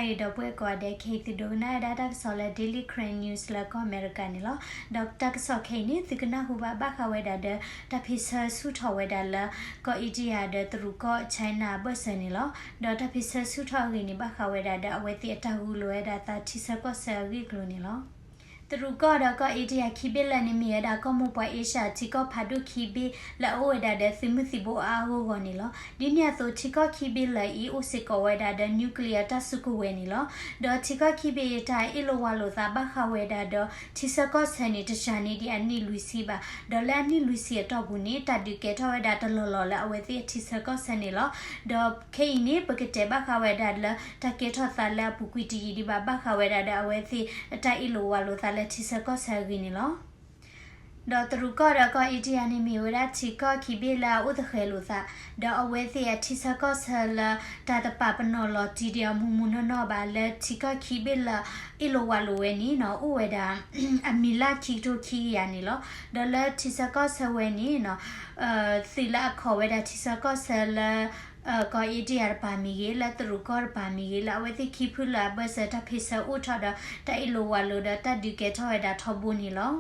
အံၤ ဒီပုၢ်ဝဲၢ်ကိးဂၤဒဲး, ခဲအံၤသုဒိကနၣ်ဝဲဒၣ်တၢ်ကစီၣ်လၢ Daily Karen News လၢကီၢ်အမဲရကၤန့ၣ်လီၤ. ဒီးတၢ်ကစီၣ်ခဲအံၤန့ၣ် သုကနၢ်ဟူဘၣ်ဘၣ်ဃးဝဲဒၣ်ဒီး တၢ်ဖ့ၣ်ဆၢဆူၣ်ထီၣ်ဝဲဒၣ်လၢ ကီၢ် India ဒီးတရူးကီၢ် China အဘၢၣ်စၢၤန့ၣ်လီၤ. ဒီးတၢ်ဖ့ၣ်ဆၢဆူၣ်ထီၣ်အဂ့ၢ်န့ၣ် ဘၣ်ဃးဝဲဒၣ်ဒီး အဝဲသ့ၣ်အတၢ်ဂုာ်လိာ်ဝဲဒၣ်သးထံဆၢကီၢ်ဆၢအဂ့ၢ်အကျိၤန့ၣ်လီၤ. တရူးကီၢ်ဒီးကီၢ် India ခံဘ့ၣ်လၢာ်န့ၣ် မ့ၢ်ဝဲဒၣ်ကီၢ်မိၢ်ပှၢ်အ့ရှၢၣ် ထံကီၢ်ဖးဒိၣ်ခံဘ့ၣ်လၢအအိၣ်ဝဲဒၣ်ဒီးသုးမုၢ်သံၣ်ဘိအါအါဂီၢ်ဂီၢ်န့ၣ်လီၤ. ဒ်န့ၣ်အသိး ထံကီၢ်ခံဘ့ၣ်လၢာ်အံၤ အိၣ်စ့ၢ်ကီးဝဲဒၣ်ဒီး nuclear တၢ်စုကဝဲၤန့ၣ်လီၤ. ဒီးထံကီၢ်ခံဘ့ၣ်အံၤ တၢ်အ့ၣ်လိာ်ဝးလိာ်သးဘၣ်ဃးဝဲဒၣ်ဒီး ထံဆၢကီၢ်ဆၢန့ၣ် တစှၤန့ၢ်ဒံးအနံၣ်လွံၢ်ဆံဘၣ်. ဒီးလၢအနံၣ်လွံၢ်ဆံအတီၢ်ပူၤန့ၣ် တၢ်ဒုးကဲထီၣ်ဝဲဒၣ်တလီၢ်လီၢ်လၢအဝဲသ့ၣ်အထံဆၢကီၢ်ဆၢန့ၣ်လီၤ. ဒီးခဲအံၤန့ၣ် ပကတဲဘၣ်ဃးဝဲဒၣ်လၢ တၢ်ကဲထီၣ်သးလၢအပူၤကွံာ်တယံာ်ဒံးဘၣ် ဘၣ်ဃးဝဲဒၣ်ဒီးအဝဲသ့ၣ်အတၢ်အ့ၣ်လိာ်ဝးလိာ်သးလၢထံဆၢကီၢ်ဆၢအဂ့ၢ်န့ၣ်လီၤ. ဒီးတရူးကီၢ်ဒီးကီၢ် India န့ၣ် မ့ၢ်ဝဲဒၣ်ထံကီၢ်ခံဘ့ၣ်လၢအအိၣ်သဃဲၤလိာ်သး, ဒီးအဝဲသ့ၣ်အထံဆၢကီၢ်ဆၢလၢ တၢ်တပာ်ပနီၣ်လီၤတံၢ်ဒံးအီၤမုၢ်မုၢ်နီၢ်နီၢ်ဘၣ်လၢထံကီၢ်ခံဘ့ၣ်လၢ အ့ၣ်လိာ်ဝးလိာ်ဝဲန့ၣ်နီၤ အိၣ်ဝဲဒၣ် အမံၤလၢခံကထိခံကယၤန့ၣ်လီၤ. ဒီးလၢထံဆၢကီၢ်ဆၢဝဲန့ၣ်နီၤ သုးလၢအခီၣ်ဝဲဒၣ်ထံဆၢကီၢ်ဆၢလၢ ကီၢ် India တပၤမ့ၢ်ဂ့ၤ, လၢတရူးကီၢ်တပၤမ့ၢ်ဂ့ၤ, လၢအဝဲသ့ၣ်ခံဖုလၢအဘၢၣ်စၢၤတၢ်ဖ့ၣ်ဆၢအိၣ်ထီၣ်ဒီး တၢ်အ့ၣ်လိာ်ဝးလိာ်ဒီးတၢ်ဒုးကဲထီၣ်ဝဲဒၣ်ထီဘိန့ၣ်လီၤ.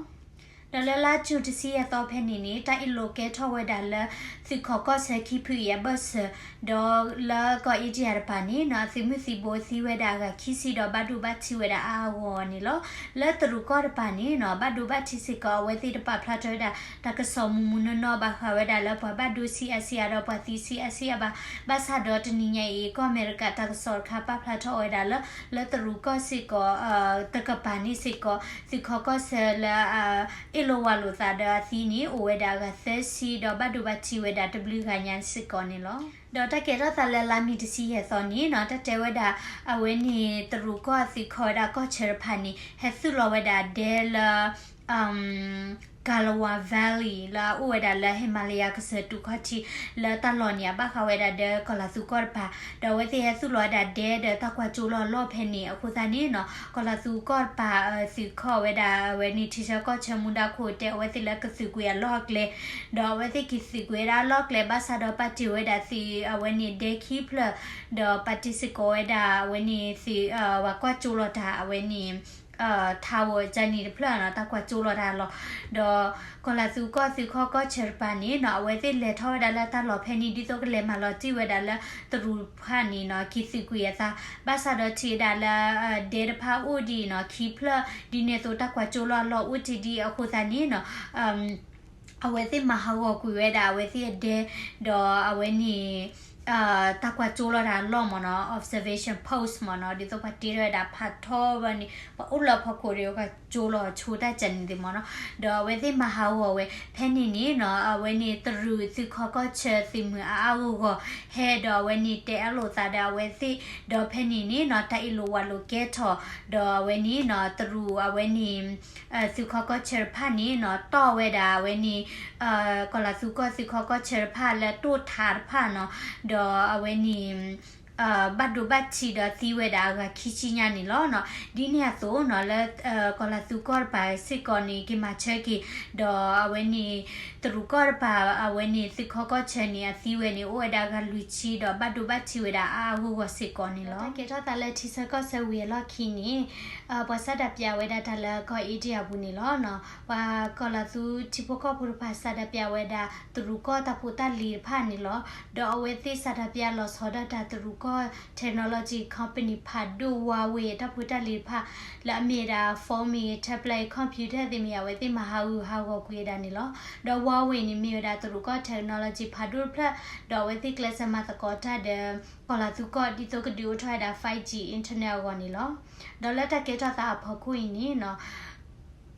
ဒီးလၢလါကၠူၣ်တဆံယဲၢ်သီဖဲန့ၣ်န့ၣ် တၢ်အ့ၣ်လိာ်ကဲထီၣ်ဝဲဒၣ်လၢ သုးခီၣ်ကီၢ်ဆၢခံဖုအံၤအဘၢၣ်စၢၤ, ဒီးလၢကီၢ် India တပၤန့ၣ်နီၤ အသုးမုၢ်သံၣ်ဘိသံဝဲဒၣ်အဂၤခံဆံဒီး ဘၣ်ဒိဘၣ်ထံးဝဲဒၣ်အါအါဂီၢ်ဂီၢ်န့ၣ်လီၤ. လၢတရူးကီၢ်တပၤန့ၣ်နီၤ ဘၣ်ဒိဘၣ်ထံးစ့ၢ်ကီး အဝဲသ့ၣ်တပာ်ဖျါထီၣ်ဝဲဒၣ် တၢ်ကစီၣ်မုၢ်မုၢ်နီၢ်နီၢ် ဘၣ်ဃးဝဲဒၣ်လၢပှၤဘၣ်ဒိဆံး အါဆံးအါ ဒီးပှၤသံဆံး အါဆံးအါဘၣ်. ဘၣ်ဆၣ်ဒီးတနံၤညါအံၤ ကီၢ်အမဲရကၤတၢ်ကစီၣ်တခါပာ်ဖျါထီၣ်ဝဲဒၣ်လၢ လၢတရူးကီၢ်စ့ၢ်ကီး တကပၤန့ၣ်စ့ၢ်ကီး သုးခီၣ်ကီၢ်ဆၢလၢ အ့ၣ်လိာ်ဝးလိာ်သးဒီးအသံန့ၣ် အိၣ်ဝဲဒၣ်အဂၤသၢဆံ ဒီးဘၣ်ဒိဘၣ်ထံးဝဲဒၣ်တဘျုးဂၤညါစ့ၢ်ကီးန့ၣ်လီၤ. ဒီးတၢ်ကဲထီၣ်သးလၢလါမ့ၤတဆံယဲၢ်သီန့ၣ်နီၤ တၢ်တဲဝဲဒၣ် အဝဲန့ၣ် တရူးကီၢ်အသုးခီၣ်ဝဲဒၣ်ကီၢ်ဆၢတဖၣ်န့ၣ် ဟဲသူၣ်လီၤဝဲဒၣ်ဒဲလၢ Gilboa Valley လၢအအိၣ်ဝဲဒၣ်လၢ Himalaya ကစၢၢ်တူာ်ခီၣ်ထံး လၢတၢ်လီၢ်န့ၣ် အဘၣ်ဃးဝဲဒၣ်ဒီးကီၢ်လၤသူကီၢ်တပၤ, ဒီးအဝဲသ့ၣ်ဟဲသူၣ်လီၤဝဲဒၣ်ဒဲဒီးတၢ်ကွၢ်ကၠိလီၤအလီၢ်ဖဲန့ၣ် အဃိသတးန့ၣ်နီၤ ကီၢ်လၤသူကီၢ်တပၤ သုးခီၣ်ဝဲဒၣ် အဝဲန့ၣ်ထံဆၢကီၢ်ဆၢမူဒါခိၣ်တဲ အဝဲသ့ၣ်လၢကသုးကွံာ်အလီၢ်အကျဲ, ဒီးအဝဲသ့ၣ်က့ၤသုးကွံာ်ဝဲဒၣ်အလီၢ်အကျဲ ဘၣ်ဆၣ်ဒီးပာ်တ့ၢ်ဝဲဒၣ်သုးအဝဲန့ၣ်ဒဲခံဖျၢၣ်, ဒီးပာ်တ့ၢ်စ့ၢ်ကီးဝဲဒၣ်အဝဲန့ၣ်သုး ပှၤကွၢ်ကၠိလီၤတၢ်အဝဲန့ၣ် ထးဝဲကန့ၣ်တဖျၢၣ်နီၤ တၢ်ကွၢ်ကၠိလီၤတၢ်အလီၢ်, ဒီးကီၢ်လၤသူကီၢ်သုးခီၣ်ကီၢ်ဆၢတပၤန့ၣ်နီၤ အဝဲသ့ၣ်လဲၤထီၣ်ဝဲဒၣ်လၢတၢ်လီၢ်ဖဲန့ၣ် ဒ်သိးကလဲၤမၤလီၤတံၢ်ဝဲဒၣ်လၢတရူးတဖၣ်န့ၣ်နီၤ က့ၤသုးကွံာ်အသး, ဘၣ်ဆၣ်ဒီးထံၣ်ဝဲဒၣ်လၢ ဒဲတဖၣ်အိၣ်ဒံးနီၤ ခံဖျၢၣ်, ဒ်န့ၣ်အသိးတၢ်ကွၢ်ကၠိလီၤအလီၢ်အိၣ်တ့ၢ်ဒံးအဃိသတးန့ၣ်နီၤ အဝဲသ့ၣ်မၤဟးဂီၤကွံာ်ဝဲဒၣ်အဝဲသ့ၣ်အဒဲ, ဒီးအဝဲန့ၣ် တၢ်ကွၢ်ကၠိလီၤတၢ်အလီၢ်မ့ၢ်နီၤ observation post မ့ၢ်နီၤ ဒ်သိးပှၤတ့ထီၣ်ဝဲဒၣ်ဖးထီဘၣ်န့ၣ် ပှၤအိၣ်လၢအဖီခိၣ်ဒီး ကွၢ်ကၠိလီၤဆိတၢ်ကန့ၣ်သ့ၣ်မ့ၢ်နီၤ, ဒီးအဝဲသ့ၣ်မၤဟးဂီၤဝဲ ဖဲန့ၣ်န့ၣ်နီၤ အဝဲန့ၣ်တရူးသုးခီၣ်ကီၢ်ဆၢသုးမုၢ်အါအါဂီၢ်ဂီၢ် ဟဲဒီးအဝဲန့ၣ်တဲအၢၣ်လိာ်သးဒီးအဝဲသ့ၣ်, ဒီးဖဲန့ၣ်န့ၣ်နီၤ တၢ်အ့ၣ်လိာ်ဝးလိာ်ကဲထီၣ်, ဒီးအဝဲန့ၣ်နီၤ တရူးအဝဲန့ၣ် သုးခီၣ်ကီၢ်ဆၢတဖၣ်န့ၣ်နီၤ တီၢ်ဝဲဒၣ်အဝဲန့ၣ် ကီၢ်လၤသူကီၢ်သုးခီၣ်ကီၢ်ဆၢတဖၣ်လၢတိၢ်ထးတဖၣ်နီၤ, ဒီးအဝဲန့ၣ် ဘၣ်ဒိဘၣ်ထံးဒီးသံဝဲဒၣ်အဂၤခံဆံညါန့ၣ်လီၤ. ဒ်န့ၣ်အသိးနီၤ လၢ ကီၢ်လၤသူကီၢ်တပၤစ့ၢ်ကီးန့ၣ် က့ၤမၤဆၢက့ၤ, ဒီးအဝဲန့ၣ် တရူးကီၢ်တပၤ အဝဲန့ၣ်သုးခီၣ်ကီၢ်ဆၢန့ၣ် အသံဝဲန့ၣ် အိၣ်ဝဲဒၣ်အဂၤလွံၢ်ဆံ ဒီးဘၣ်ဒိဘၣ်ထံးဝဲဒၣ်အါအါဂီၢ်ဂီၢ်စ့ၢ်ကီးန့ၣ်လီၤ. တၢ်ကဲထီၣ်သးလၢထံဆၢကီၢ်ဆၢဝံၤအလီၢ်ခံန့ၣ် ပှၤဆန္ဒပြဝဲဒၣ်တၢ်လၢကီၢ် India ပူၤန့ၣ်လီၤ. ပှၤကီၢ်လၤသူထံဖိကီၢ်ဖိတဖၣ် ဆန္ဒပြဝဲဒၣ်တရူးကီၢ်တၢ်ဖိတၢ်လံၤတဖၣ်န့ၣ်လီၤ. ဒီးအဝဲသ့ၣ်ဆန္ဒပြလီၤဆီဒၣ်တၢ်တရူးကီၢ် technology company ဖးဒိၣ် Huawei တၢ်ဖိတၢ်လံၤတဖၣ် လၢအမ့ၢ်ဝဲဒၣ် phone မ့ၢ်ဂ့ၤ tablet မ့ၢ်ဂ့ၤ computer သ့ၣ်မ့ၢ်ဂ့ၤ အဝဲသ့ၣ်မၤဟးဂူာ်ဟးဂီၤကွံာ်ဝဲဒၣ်န့ၣ်လီၤ. ဒီး Huawei န့ၣ်မ့ၢ်ဝဲဒၣ်တရူးကီၢ် technology ဖးဒိၣ်တဖျၢၣ်, ဒီးအဝဲသ့ၣ်ကျဲးစၢးမၤသကိးတၢ်ဒီး ကီၢ်လၤသူကီၢ် ဒ်သိးကဒုးအိၣ်ထီၣ်ဝဲဒၣ် five G internet အဂီၢ်န့ၣ်လီၤ. ဒီးလၢတၢ်ကဲထီၣ်သးအဖီခိၣ်အံၤန့ၣ်နီၤ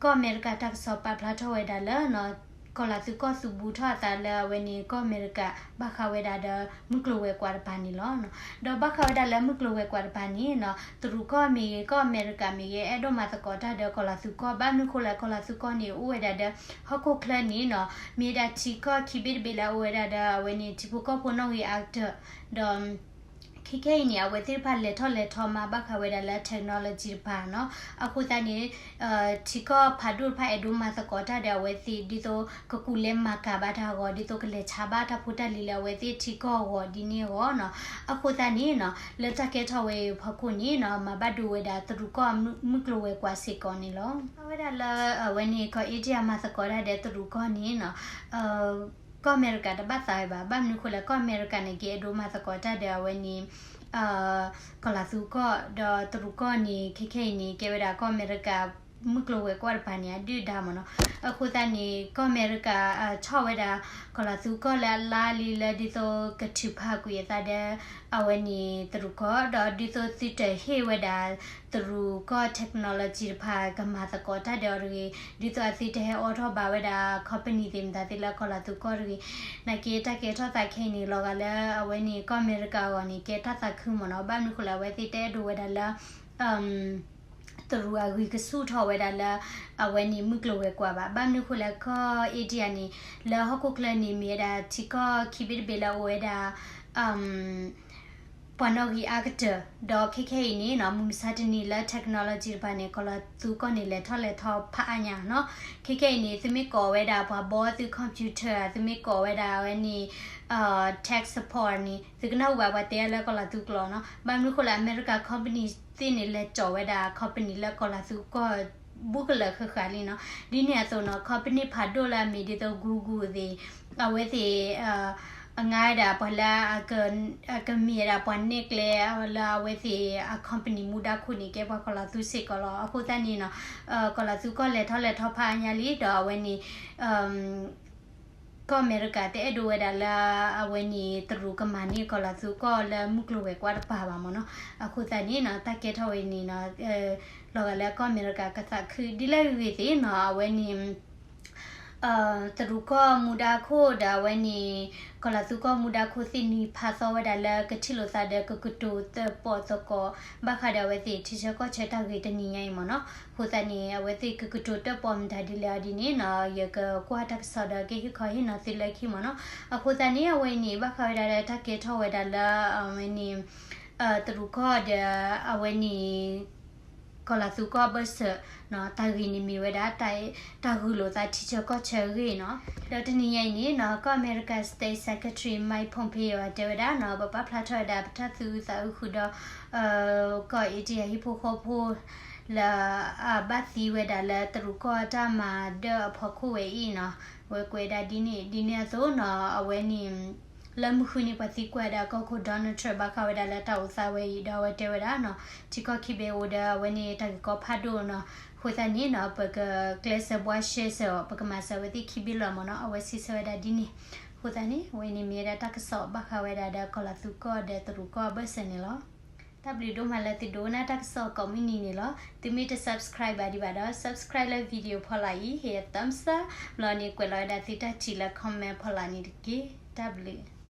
ကီၢ်အမဲရကၤတၢ်ကစီၣ်ပာ်ဖျါထီၣ်ဝဲဒၣ်လၢ ကီၢ်လၤသူကီၢ်သူဘူးထီၣ်အသးလၢအဝဲန့ၣ် ကီၢ်အမဲရကၤ ဘၣ်ဃးဝဲဒၣ်ဒီးမုၢ်ကျိၤဝဲၤကွာ်တပၤန့ၣ်လီၤ. ဒီးဘၣ်ဃးဝဲဒၣ်လၢမုၢ်ကျိၤဝဲၤကွာ်တပၤန့ၣ်နီၤ တရူးကီၢ်မ့ၢ်ဂ့ၤ ကီၢ်အမဲရကၤမ့ၢ်ဂ့ၤ အဲၣ်ဒိးမၤသကိးတၢ်ဒီးကီၢ်လၤသူကီၢ် ဘၣ်မနုၤဃိလၢကီၢ်လၤသူကီၢ်န့ၣ် အိၣ်ဝဲဒၣ်ဒီး ဟီၣ်ခိၣ်ချၢန့ၣ်နီၤ မ့ၢ်ဝဲဒၣ်ထံကီၢ်ခံဘ့ၣ်တဘ့ၣ်လၢအအိၣ်ဝဲဒၣ်ဒီးအဝဲန့ၣ် ထံဖိကီၢ်ဖိနီၣ်ဂံၢ်အါကတၢၢ် ဒီး ခဲခဲအံၤန့ၣ် အဝဲသ့ၣ်တဖၣ်လဲၤထီၣ်လဲၤထီမၤဘၣ်ဃးဝဲဒၣ်လၢ technology တဖၣ်နီၤ. အဃိသတးန့ၣ် ထံကီၢ်ဖးဒိၣ်တဖၣ်အဲၣ်ဒိးမၤသကိးတၢ်ဒီးအဝဲသ့ၣ် ဒ်သိးကကူၣ်လဲၤမၤကၤဘၣ်တၢ်အဂီၢ် ဒ်သိးကလဲၤဆါဘၣ်တၢ်ဖိတၢ်လံၤလၢအဝဲသ့ၣ်ထံကီၢ်အဂီၢ်ဒ်န့ၣ်အဂီၢ်နီၤ. အဃိသတးန့ၣ်နီၤ လၢတၢ်ကဲထီၣ်ဝဲအံၤအဖီခိၣ်န့ၣ်နီၤ မၤဘၣ်ဒိဝဲဒၣ်တရူးကီၢ်အမုၢ်ကျိၤဝဲၤကွာ်စ့ၢ်ကီးန့ၣ်လီၤ. အဝဲဒၣ်လၢအဝဲန့ၣ် ကီၢ် India မၤသကိးတၢ်ဒီးတရူးကီၢ်န့ၣ်နီၤ ကီၢ်အမဲရကၤတဘၣ်သးဝဲဘၣ်. ဘၣ်မနုၤဃိလဲၣ် ကီၢ်အမဲရကၤန့ၣ် ကအဲၣ်ဒိးမၤသကိးတၢ်ဒီးအဝဲန့ၣ် ကီၤလၤသူကီၢ် ဒီးတရူးကီၢ်န့ၣ် ခဲခဲအံၤန့ၣ် ကဲဝဲဒၣ်ကီၢ်အမဲရကၤ မုၢ်ကျိၤဝဲၤကွာ်တပၤန့ၣ် အဒုၣ်ဒါမ့ၢ်နီၤ. အဃိသတးန့ၣ် ကီၢ်အမဲရကၤ ဆီၣ်ဝဲဒၣ် ကီၤလၤသူကီၢ်လၢအလါလံလၢဒ်သိးကထုးဖးကွံာ်အသးဒီး အဝဲန့ၣ်တရူးကီၢ် ဒီးဒ်သိးသုတဟ့ၣ်ဝဲဒၣ် တရူးကီၢ် technology တဖၣ်ကမၤသကိးတၢ်ဒီးအီၤတဂ့ၤ, ဒ်သိးအသုတဟဲအိးထီၣ်ဘၣ်ဝဲဒၣ် company သ့ၣ်မတၤသ့ၣ်လၢကီၤလၤသူကီၢ်တဂ့ၤ. နာ်က့တၢ်ကဲထီၣ်သးခဲအံၤန့ၣ် လီၤဂာ်လၢအဝဲန့ၣ်ကီၢ်အမဲရကၤအဂီၢ်န့ၣ် ကဲတၢ်သးခုမ့ၢ်နီၤ. ဘၣ်မနုၤဃိလဲၣ် အဝဲသ့ၣ်တအဲၣ်ဒိးဝဲဒၣ်လၢ တရူးအဂံၢ်ကဆူၣ်ထီၣ်ဝဲဒၣ်လၢ အဝဲန့ၣ်မုၢ်ကျိၤဝဲၤကွာ်ဘၣ်. ဘၣ်မနုၤဃိလဲၣ် ကီၢ် India န့ၣ် လၢဟီၣ်ခိၣ်ချၢန့ၣ် မ့ၢ်ဝဲဒၣ်ထံကီၢ်ခံဘ့ၣ်တဘ့ၣ်လၢအအိၣ်ဝဲဒၣ် ပှၤနီၣ်ဂံၢ်အါကတၢၢ်, ဒီးခဲခဲအံၤန့ၣ်နီၤ မုၢ်မဆါတနံၤလၢ technology တဖၣ်န့ၣ် ကီၤလၤသူကီၢ်န့ၣ် လဲၤထီၣ်လဲၤထီဖးအါညါနီၤ. ခဲခဲအံၤန့ၣ် သုမ့ၢ်ကိးဝဲဒၣ်ပှၤဘီသု computer သုမ့ၢ်ကိးဝဲဒၣ်အဝဲန့ၣ် tech support န့ၣ် သုကနၢ်ဟူဘၣ်ပှၤတဲအီၤလၢကီၤလၤသူကျိာ်နီၤ. ဘၣ်မနုၤဃိလၢအမဲရကၤ company သ့ၣ်န့ၣ် လဲၤကၠီၤဝဲဒၣ် company လၢကီၤလၤသူကီၢ် ဘူးကလၢာ်ဃၣ်ဃၣ်လံနီၤ. ဒ်န့ၣ်အသိးနီၤ company ဖးဒိၣ်လၢအမ့ၢ်ဒ်သိး Google သ့ၣ် အဝဲသ့ၣ် အငါဝဲဒၣ်ပှၤလၢ အကမ့ၢ်ဝဲဒၣ်ပှၤနဲၣ်ကျဲလၢအဝဲသ့ၣ်အ company မူဒါခိၣ်န့ၣ် ကဲပှၤကီၤလၤသူစ့ၢ်ကီးလီၤ. အဃိသတးန့ၣ်နီၤ ကီၤလၤသူကီၢ်လဲၤထီၣ်လဲၤထီဖးအါညါလံ ဒီးအဝဲန့ၣ် ကီၢ်အမဲရကၤတအဲၣ်ဒိးဝဲဒၣ်လၢ အဝဲန့ၣ် တရူးကမၤန့ၢ်ကီၤလၤသူကီၢ်လၢမုၢ်ကျိၤဝဲၤကွာ်တပၤဘၣ်မ့ၢ်နီၤ. အဃိသတးန့ၣ်နီၤ တၢ်ကဲထီၣ်ဝဲန့ၣ်နီၤ လီၤဂာ်လၢကီၢ်အမဲရကၤကသးခု ဒ်လဲၣ်ဂ့ၤဂ့ၤသ့ၣ်နီၤ အဝဲန့ၣ် တရူးကီၢ်မူဒါခိၣ်ဒီးအဝဲန့ၣ် ကီၤလၤသူကီၢ်မူဒါခိၣ်သ့ၣ်န့ၣ် ဖးသီဝဲဒၣ်လၢကထံၣ်လိာ်သးဒီးကကတိၤတၢၣ်ပီၣ်သကိး ဘၣ်ဃးဒီးအဝဲသ့ၣ်ထံဆၢကီၢ်ဆၢတၢ်ဂ့ၢ်တနံၤညါအံၤမ့ၢ်နီၤ. အဃိသတးန့ၣ် အဝဲသ့ၣ်ကကတိၤတၢၣ်ပီၣ်မတၤဒ်လဲၣ်အီၤဒ်န့ၣ်နီၤ ယကကွၢ်တၢ်ကစီၣ်ဒီးကဟ့ၣ်ခီဟ့ၣ်နီၤသုလၢခံမ့ၢ်နီၤ. အဃိသတးန့ၣ် အဝဲအံၤန့ၣ် ဘၣ်ဃးဝဲဒၣ်လၢတၢ်ကဲထီၣ်ဝဲဒၣ်လၢ အဝဲန့ၣ် တရူးကီၢ်ဒီး အဝဲန့ၣ် ကီၤလၤသူကီၢ်အဘၢၣ်စၢၤ တၢ်ဂ့ၢ်န့ၣ်မ့ၢ်ဝဲဒၣ် တၢ်ဂုာ်လိာ်သးထံဆၢကီၢ်ဆၢအဂ့ၢ်နီၤ. ဒီးတနံၤညါအံၤန့ၣ်နီၤ ကီၢ်အမဲရကၤ State Secretary Mike Pompeo တဲဝဲဒၣ်နီၤ ပပာ်ဖျါထီၣ်ဝဲဒၣ်ပတၢ်သူၣ်အုးသးအုးဃုာ်ဒီး ကီၢ် India ဟံၣ်ဖိဃီဖိ လၢအဘၣ်သံဝဲဒၣ်လၢတရူးကီၢ်အတၢ်မၤဒၢၣ်အဖီခိၣ်ဝဲအံၤနီၤ ဝဲကွဲးဒၣ်ဒ်န့ၣ် ဒ်န့ၣ်အသိးနီၤ အဝဲန့ၣ် လၢမုၢ်ဃုနံၤပှၤသံကွၢ်ဝဲဒၣ်ကီၢ်ခိၣ် Donald Trump ဘၣ်ဃးဝဲဒၣ်လၢတၢ်အိၣ်သးဝဲအံၤ ဒီးအဝဲတဲဝဲဒၣ်နီၤ ထံကီၢ်ခံဘ့ၣ်အိၣ်ဒီးအဝဲန့ၣ်တၢ်ဂ့ၢ်ကီဖးဒိၣ်နီၤ. အဃိသတးန့ၣ်နီၤ ပကကျဲးစၢးဘှါရှဲစၢၤအီၤ ပကမၤစၢၤအဝဲသ့ၣ်ခံဘ့ၣ်လီၤမ့ၢ်နီၤ. အဝဲစံးဆၢဝဲဒၣ်ဒ်န့ၣ်. အဃိသတးန့ၣ် အဝဲန့ၣ်မ့ၢ်ဝဲဒၣ်တၢ်ကစီၣ်ဘၣ်ဃးဝဲဒၣ်ဒီးကီၤလၤသူကီၢ်ဒီးတရူးကီၢ်အဘၢၣ်စၢၤန့ၣ်လီၤ. တၢ်ဘျုးဒိၣ်မးလၢသုဒိကနၣ်တၢ်ကစီၣ်ကိးမုၢ်နံၤန့ၣ်လီၤ. သုမ့ၢ်တ subscribe ဘၣ်ဒံးဘၣ်ဒီး subscribe လၢ video ဖီလာ်အံၤ ဟ့ၣ် thumbs up ဘျီန့ၣ် ကွဲးလီၤဝဲဒၣ်သုတၢ်ထံၣ်လၢ comment ဖီလာ်န့ၣ်တက့ၢ်. တၢ်ဘျုး